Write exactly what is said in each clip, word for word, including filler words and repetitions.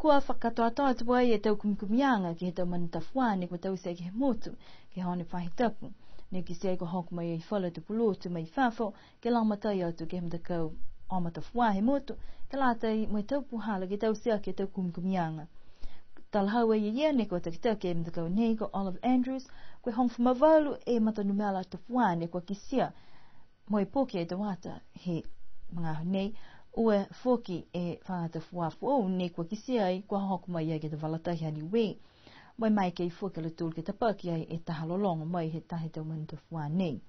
Kua fakakatoatoa atu ai e tau kumikumiaga ke he tau manu tafuā ne kua taute ke he motu, ke he hone faahi tapu. Ne kitia ai kua hoko mai e falu a tau pulotu mai fafo, ke lagomatai atu ke he matakau oma tafuā he motu, ke lata mo e tau puhala ke taute aki e tau kumikumiaga. Talahau e ia ne kua takitaki e matakau nei ko Olive Andrews, ko e hogofulu ma valu e matanumela tafuā ne kua kitia, mo e poki e tau ata he magaaho nei, ua foki e faahi tafuā foou ne kua kitia ai kua hoko mai ai ke he tau vala tahi ha Niue. Mo e maeke foki a lautolu ke tapaki ai e taha lologo mai he taha he tau manu tafuā nei.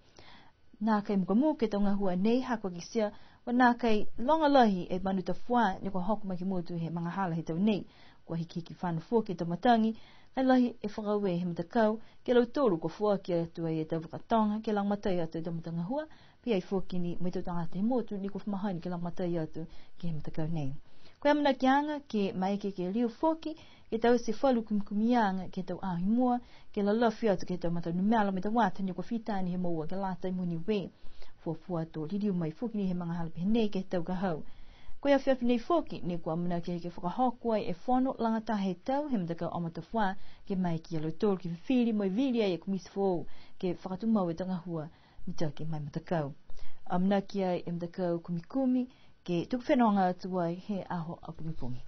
Nākai mukamuka e tau gahua nei ha kua kitia, kua nākai loga lahi e manu tafuā ne kua hoko mai ke he motu he magahala he tau nei. Kua hikihiki fano foki e tau matagi, ka e lahi e fakaaue he matakau, ke lautolu kua foaki atu ai e tau fakatoga, ke lagomatai atu e tau matagahua, pihia foki ni mo e tau tagata he motu ne kua fa mahani ke lagomatai atu ke he matakau nei. Ko e amanakiaga ke maeke ke liu foki, ke taute falu kumikumiaga ke he tau aho i mua, ke lalafi atu ke he tau matanumela mo e tau ata ne kua fita ni he moua ke lata mo Niue. Fuafua to liliu mai foki ni he magahala pehē nei ke he tau ka hau. Ko e afiafi nei foki, ne kua amanaki ke fakahoko ai e fono lagataha he tau he matakau oma tafuā, ke maeke ia lautolu ke fifili mo e vili ai e komiti foou, ke fakatumau e tau gahua mitaki ma e matakau. Amanaki ai e matakau kumikumi, ke tuku fenoga atu ai he aho a pogipogi.